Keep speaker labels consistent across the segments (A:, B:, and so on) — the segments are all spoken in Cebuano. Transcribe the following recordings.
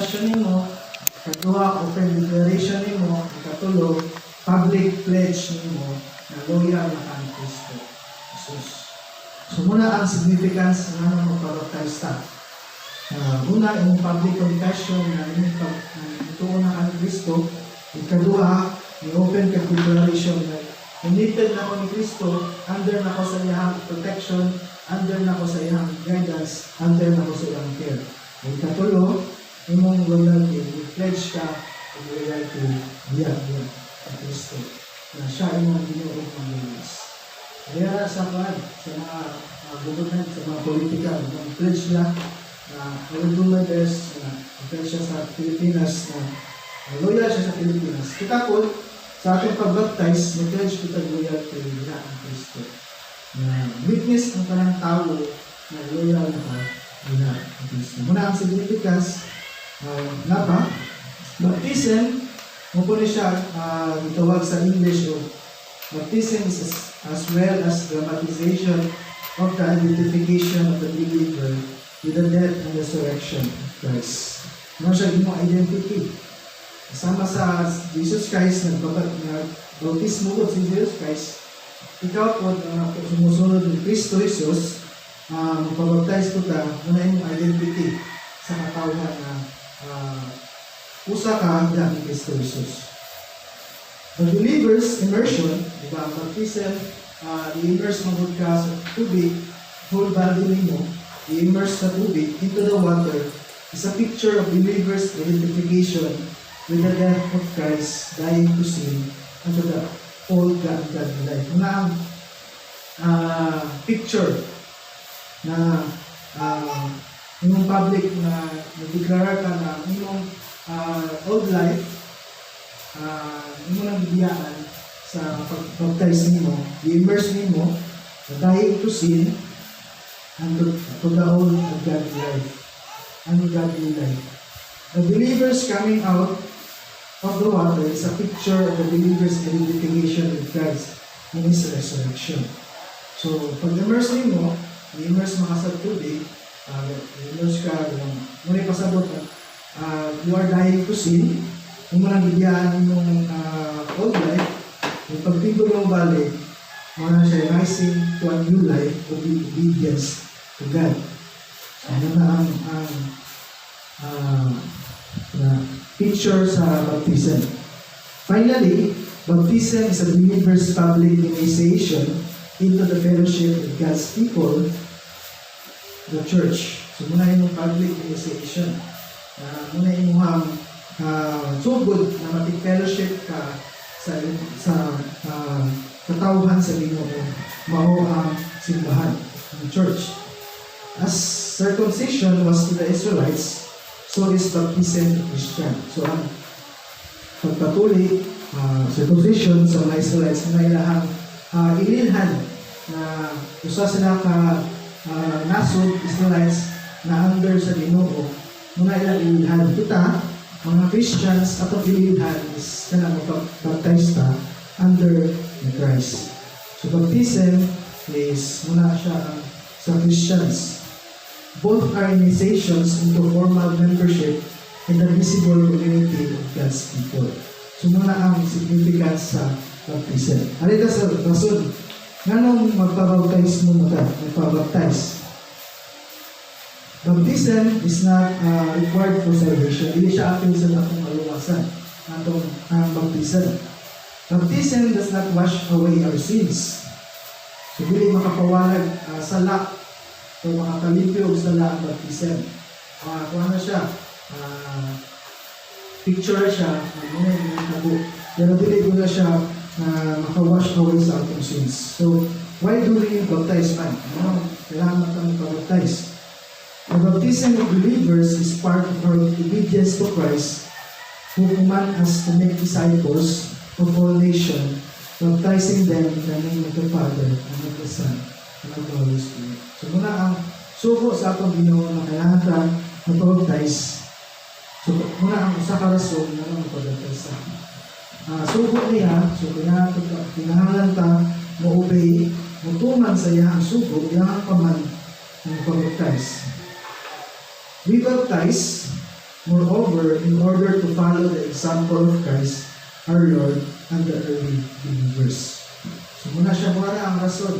A: confession nimo. Ikaduha, open declaration nimo. Ikatulo, public pledge nimo na loyal na ka ni Kristo Jesus. So muna ang significance nga nang magpabaptize ta. Una, imong public confession na imong pag na ka ni Kristo. Ikaduha, ni open ka declaration na committed na ko ni Kristo, under na ko sa iyang protection, under na ko sa iyang guidance, under na ko sa iyang care. Ikatulo, imong loyalty, pledge ka og loyalty diya diya sa Kristo. Na siya imong Ginoo ug Manluluwas. Kaya sa kuan, sa mga government, sa mga politika, mga pledge sila na "I will do my best," na pledge siya sa Pilipinas na loyal siya sa Pilipinas. Kita po, sa atong pag-baptize, may pledge kita loyalty nila ang Kristo. Na witness ang kanang tao na loyal na ka nila ang Kristo. Muna ang significance nga pa, baptism, mo po ni siya gitawag sa English o baptism is as well as dramatization of the identification of the believer with the death and resurrection of Christ. Ano siya imong identity? Kasama sa Jesus Christ, nagbautismo ko si Jesus Christ, ikaw po na sumusunod ni Kristo Jesus, magpabaptize po ta, muna imong identity sa katawhan na usa ka ni Kristo Jesus. The believer's immersion, di ba, ang baptism, i-immerse mo gud ka sa tubig, whole body nimo, i-immerse sa tubig into the water, is a picture of believer's identification with the death of Christ, dying to sin, and to the old ungodly life. Una ang picture na imong public na nagdeklara ka na imong old life imo nang gibiyaan sa pag-baptize nimo, i-immerse nimo, dying to sin and to the old ungodly life. Ungodly life. The believers coming out of the water is a picture of the believer's identification with Christ in His resurrection. So, pag immerse nimo, i-immerse mo ka sa tubig, i-immerse ka, yung, muna pasabot, you are dying to sin, imo nang gibiyaan imong old life, yung pagtingog mo balik, mo na siya rising to a new life of obedience to God. So, ano na ang na picture sa baptism. Finally, baptism is a believer's public initiation into the fellowship of God's people, the church. So, muna yung public initiation. Muna imuhang sugod na makig-fellowship ka sa katawhan sa Ginoo, mao ang simbahan, ang church. As circumcision was to the Israelites, so is baptism to Christian. So ang pagpatuli, circumcision sa mga Israelites na ilahang ililhan na usa sila ka nasod Israelites na under sa Ginoo, muna ilang ililhan. Kita mga Christians, atong ililhan is kanang mapag-baptize ta under the Christ. So baptism is muna siya ang sa Christians. Both are initiations into formal membership in the visible community of God's people. So muna ang significance sa baptism. Alita sa rason, nganong magpabaptize mo ta, magpabaptize? Baptism is not required for salvation. Hindi siya apil sa atong kaluwasan, atong ang baptism. Baptism does not wash away our sins. So dili makapawalag sala o makakalimpyo og sala ang baptism. Kung ano siya, picture siya, muna yung tabo. Pero dili ko na siya maka-wash away sa atong sins. So, why do we baptize man? Ano, kailangan man kami pa-baptize. The baptism of believers is part of our obedience to Christ, who command us to make disciples of all nations, baptizing them in the name of the Father, and of the Son, and of the Holy Spirit. So muna ang sugo sa atong Ginoo na kailangan ta magpa-baptize. So muna ang usa ka rason nga magpa-baptize ta. Sugo niya, so kinahanglan ta mo-obey, motuman sa iyang sugo, iyang command na magpa-baptize. We baptize Moreover, in order to follow the example of Christ, our Lord, and the early believers. So muna siya, muna na ang rason.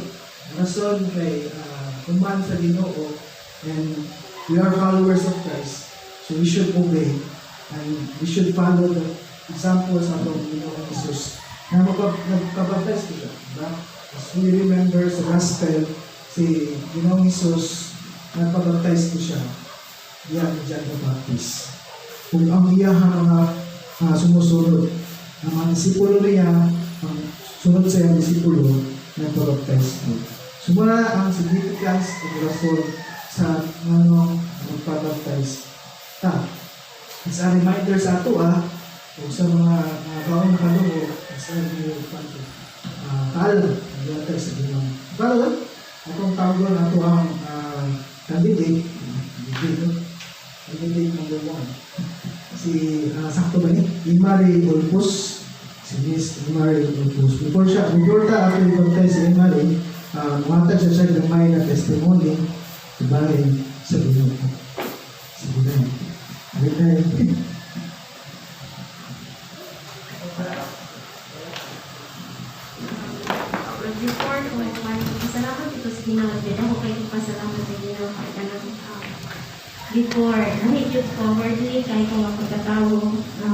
A: Ang rason kay human sa Ginoo and we are followers of Christ. So we should obey and we should follow the example sa atong Ginoong Jesus na nagpabaptize ko siya. Diba? As we remember sa gospel, si Ginoong Jesus, nagpabaptize ko siya diya ni John the Baptist. Kung ang iyahang mga sumusunod, ang mga disipulo niya, ang sunod sa iyang disipulo, nagpabaptize ko. So muna ang significance o rason sa nganong magpabaptize ta. It's a reminder sa ato o sa mga baong nakadungog, it's a new kaalam, naglatag sa Ginoo. Karon, atong tawagon ato ang candidate, candidate, no? Candidate number 1. Si, sakto ba ni? Imari Ulpus. Si Miss Imari Ulpus. Before ta ato i-baptize si Imari, muhatag siya siya gamay na testimony ibahin sa Ginoo. Sige na. Good night.
B: Before ko, pasalamat ito sa Ginoo. Dito ako kayo pasalamat sa Ginoo kay kanang before nahigit ko worldly kay ko nga pagkatawo isa.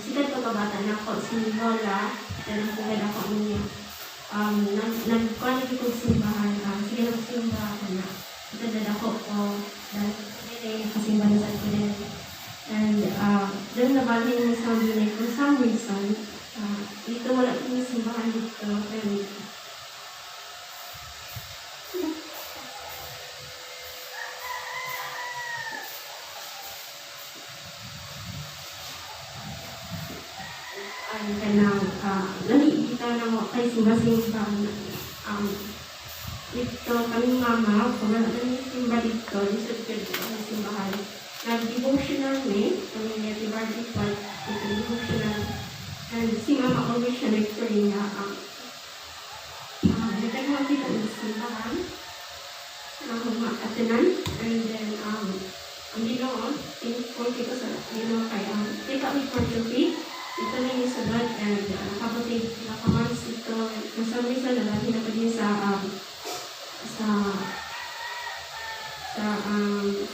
B: Sikat ko kabata na ako si Lola, kanang pugad ako niya. Nag nagkuhan ko simbahan, sige nagsimba ako na. Ito na ako ko, dahil dili, nakasimba na sa ko din. And then nabalhin mo sa like, for some reason, dito wala kami simbahan dito. And ang kanang lami kita na mo kay simba-simba dito kaming mama kung wala kami simba dito lisod ko dito sa simbahan, nag-devotional mi kami niya di Barbie Park dito devotional, and si mama always siya nag-pray na nagtaghan kita ng simbahan mga and then ang Ginoo, thankful kita sa Ginoo kay take up me for the faith ito na yung sagot and nakapatid nakamans ito for some reason nabati na pa din sa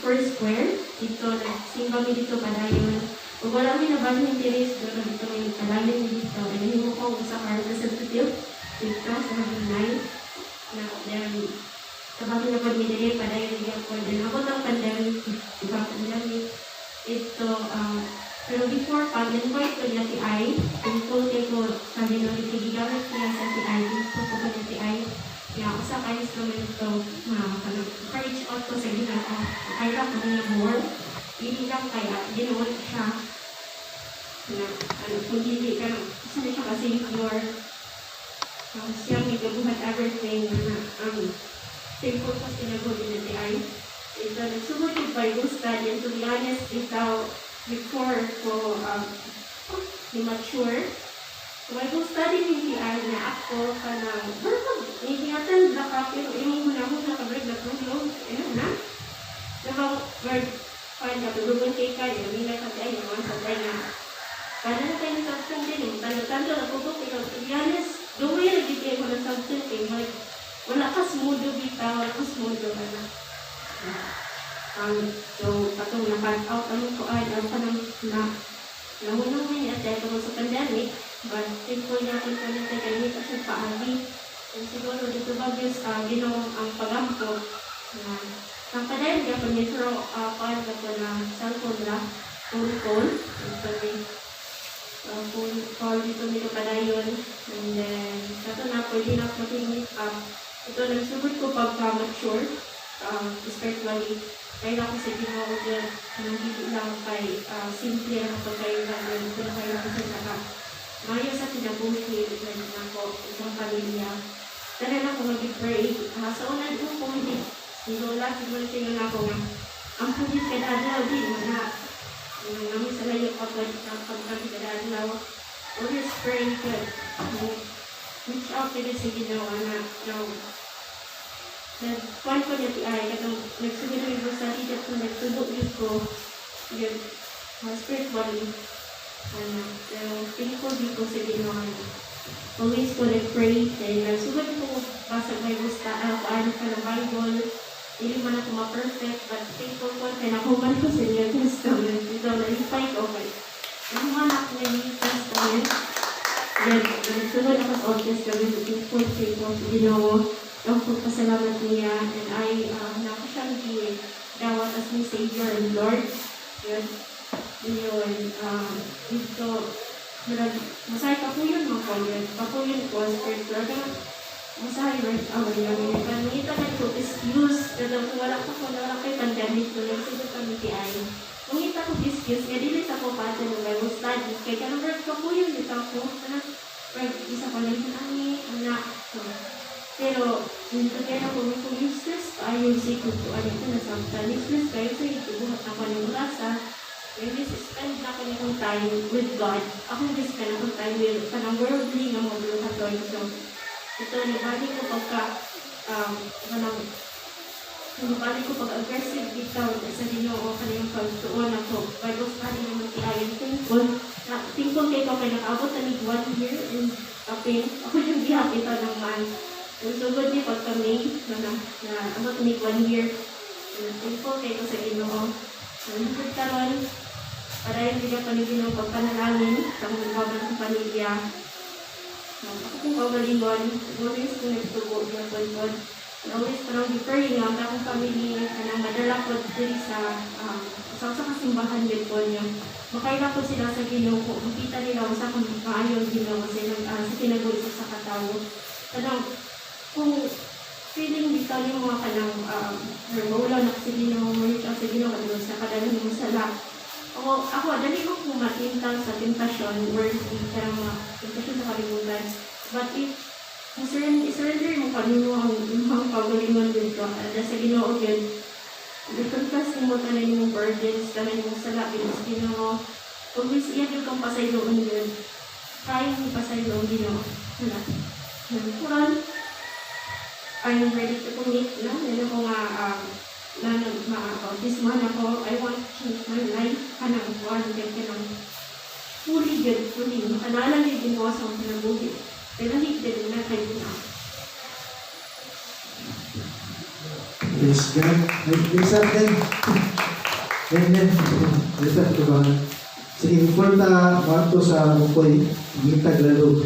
B: first square dito. Nagsimba mi dito padayon ug wala mi nabalhin diri siguro dito may padayon mi dito and nahimo ko usa ka representative dito sa Haginay na. Then kabati na pud mi diri padayon gyapon and abot ang pandemic, diba, pandemic ito pero before pa, invite ko niya si I, thankful kay ko sa Ginoo kay gigamit niya sa si I, thankful ko niya si I. Ya, usa ka instrumento na kanang reach out ko sa Ginoo. Kay ra ko niya more. Dili lang kay Ginoo siya na ano kung dili ka usa na siya ka savior. Siya may gabuhat everything na thankful ko sa Ginoo din si I. Ito, nagsugod yung Bible study, and to be honest, bitaw, before ko ni mature, Bible study ni TI na ako kanang, pero ni attend na ka, pero imong hunahuna ka, break na tulog, ano na? Diba, word, find ka, tulugon kay ka, yung nila ka, ay, yung sa na, kada na kayo ng substance din, yung tando-tando, naputok, pero to be honest, duwi na gid kayo ng substance, eh, mag, wala ka smudo bitaw, wala ka smudo ka na. So, katong na-cut out ang kuan, ang kanang na nahunong ni ate tungkol sa pandemic, but thankful na ako po nito kay hindi siya paagi. And siguro dito ba sa Ginoo ang pagampo na ang padayon gyapon ni pero kuan ka po na cellphone ra, phone call ito ni phone call dito nito padayon, and then kato na pwede na ako meet up ito. Nagsugod ko pagka mature spiritually kaya ako sa Ginoo gyud kanang dili lang kay simple ra kapag kayo lang pero kayo lang sa naka maayo sa kinabuhi like nako isang pamilya tanan ako mag-pray sa una ko kung hindi si Lola siguro siya na ako nga ang pugit kay adlaw di mo na Yung namin sa layo pa po, pagkami kada adlaw. Always pray to reach out to sa Ginoo na no, nagkuhan ko niya ti ay katong nagsugod ang Bible study dito, nagtubo yun ko yun spiritually ano, pero thankful din ko sa Ginoo. Always ko nag-pray kay nagsugod ko basa Bible study, ano pa ng Bible. Dili man ako ma-perfect, but thankful ko kay nahuman ko sa New Testament. Ito, nalipay ko kay nahuman ako ng New Testament. Then, nagsugod ako sa Old Testament. Thankful kay ko sa Ginoo. Ang pagpasalamat niya, and I, nako siyang dawat as my Savior and Lord. Yun. Yun, dito, murag, masahay kapuyon mo ko yun. Kapuyon ko, spiritual. Kaya, masahay, right? Ah, wala lang. Panangita na ko, excuse. Kaya kung wala pa ko, wala kay pandemic, kung nagsugod kami ti ay. Mangita ko excuse, nga dili sa ko pa ng Bible study. Kaya kanang word kapuyon dito ako. Kanang, right, isa ko lang ani, anak. So, pero, hindi ko kaya ako kung useless kayo sa ikot ko, ano ito nasabtan. Useless kayo sa itubuhat ako ng grasa. Kaya this spend na ako nitong time with God. Ako spend akong time with kanang worldly nga mga buhaton. So, ito, nabali ko pagka, kanang, nabali ko pag aggressive bitaw sa Ginoo kanang pagtuon ako. Bible study naman kay ayon thankful. Na, thankful kay ko kay nakaabot na mig 1 year and kapin. Ako yung gihap ito ng month. Ang sugod ni pagka May, na abot ni 1 year. Thankful kay ko sa Ginoo. Ang karon, padayon bigyan pa ni Ginoo pagpanalangin sa mga kaban sa pamilya. Ako kong kaugalingon, always ko nagtubo gyapon pod. And always parang gi-pray nga ang akong family kanang madala ko diri sa kasimbahan gyud po niya. Makaila ko sila sa Ginoo, makita nila usa kang maayo ang Ginoo sa ilang sa kinabuhi sa katawo. Kanang kung feeling bitaw yung mga kanang maulaw na kasi Ginoo, mo reach out sa Ginoo kadto sa kadalhan mo sala. Ako dali ko kung matintal sa temptasyon, worldly, kanang mga temptasyon sa kalibutan. But if i-surrender mo kanino ang imong kaugalingon dito, sa Ginoo gyud, i-confess nimo tanan imong burdens, tanan imong sala gyud sa Ginoo. Always iya gyud kang pasayloon gyud. Kaya mo pasaylo ang Ginoo. Wala. Karon, I'm ready to commit, no? Yan ako nga, na ma-bautismo na ako. I want to change my life. Kanang kuan, kay kanang fully good, fully. Makanala ni Ginoo sa akong kinabuhi. Pero hindi din na kayo na.
A: Praise God. May isa din. Then, isa ito ba? Sige, before ta maadto sa Mukoy, mangitag lalo.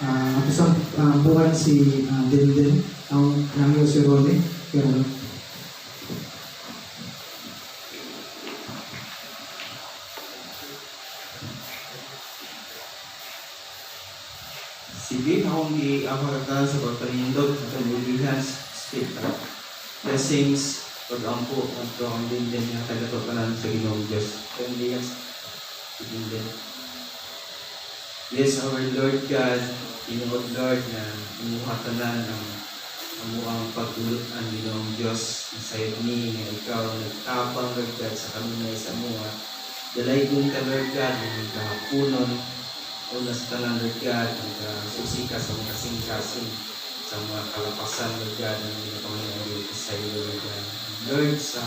A: Ato sa buwan si Denden, ang nangyo si Ronnie. Pero,
C: Sige, akong giapakata sa pagpanindot sa kabulihan speak blessings, pag-ampo at ang Denden nga taga-tanan sa Ginoong Diyos. Kabulihan Denden. Bless our Lord God, tinuod Lord na imuha tanan ang amuang pagdulutan, Ginoong Diyos. Masayod ni nga ikaw nagtabang, Lord God, sa kanunay sa amuha. Dalaygon ka, Lord God, nga nagkahaponon una sa tanan, Lord God, nagkasusi ka sa mga kasing-kasing sa mga kalapasan, Lord God, ng mga Panginoon dito sa iyo, Lord God. Lord, sa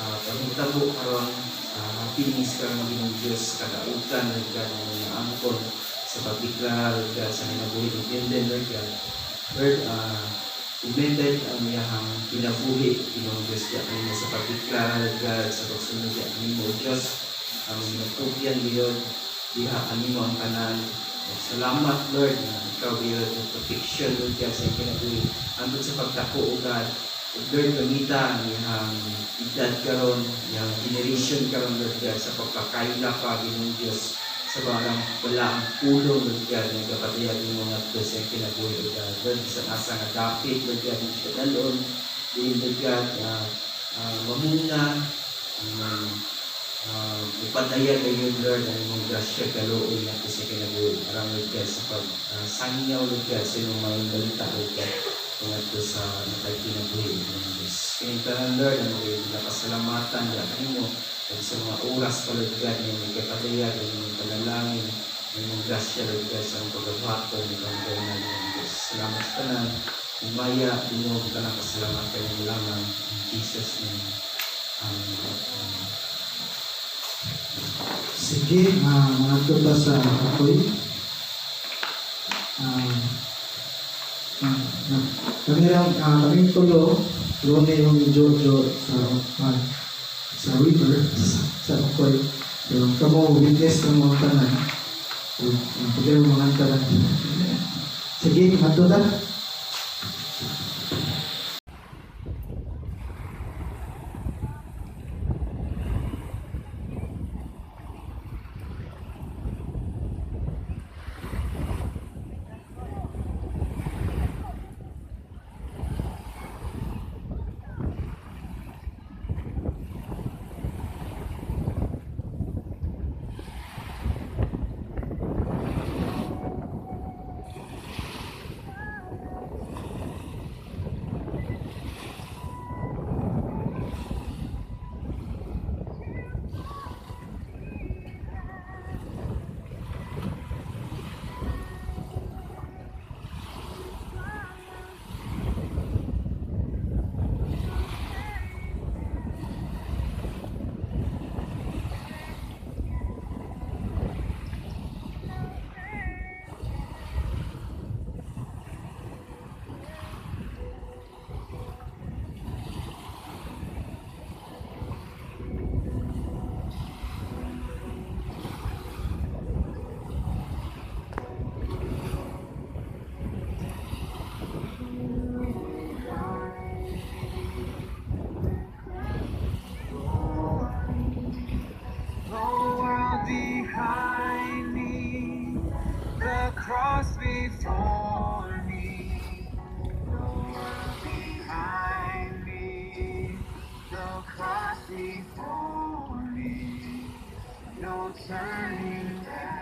C: panghitabo karon, sa happiness karon, Ginoong Diyos, kadautan, Lord God, ng mga angkon sa pagdeklara, Lord God, sa kinabuhi ni Denden, Lord God. Lord, commended ang iyahang kinabuhi, Ginoong Diyos, diya kanimo sa pagdeklara, Lord God, sa pagsunod diya kanimo, Diyos, ang nagtugyan gyud diha kanimo ang tanan. Salamat, Lord, na ikaw gyud ang protection, Lord God, sa iyang kinabuhi. Hangtod sa pagdako, O God. Ug Lord, gamita ang iyang edad karon, iyang generation karon, Lord God, sa pagpakaila pa, Ginoong Diyos, sa barang wala ang pulong, Lord God, nga gapatayag nimo ngadto sa iyang kinabuhi, O God. Lord, bisan asa nga dapit, Lord God, iyang kadalon, diin, Lord God, mamuna, ipadayag gayon, Lord, ang imong grasya kaluoy ngadto sa kinabuhi. Aron, Lord God, sa pag sangyaw, Lord God, sa imong maayong balita, Lord God, ngadto sa matag kinabuhi, Ginoong Diyos. Kini tanan, Lord, ang mga nakasalamatan diha kanimo. Ug sa mga oras pa, Lord God, nga may kapadayag, nga may panalangin, nga may grasya, Lord God, sa among pagabuhaton, ikaw ang na, Ginoong Diyos. Salamat sa tanan. Umaya, Ginoo, tanang kasalamat kanyang lamang. In Jesus' name. Amen. Amen.
A: Sige, mga ta sa apoy. Kami lang, kaming tulo, Rone yung Jojo sa river, sa Okoy. So, kamo witness ng mga tanan. So, pwede mo mga tanan. Sige, madto ta.
D: The world behind me, the cross before me. The world behind me, the cross before me. No turning back.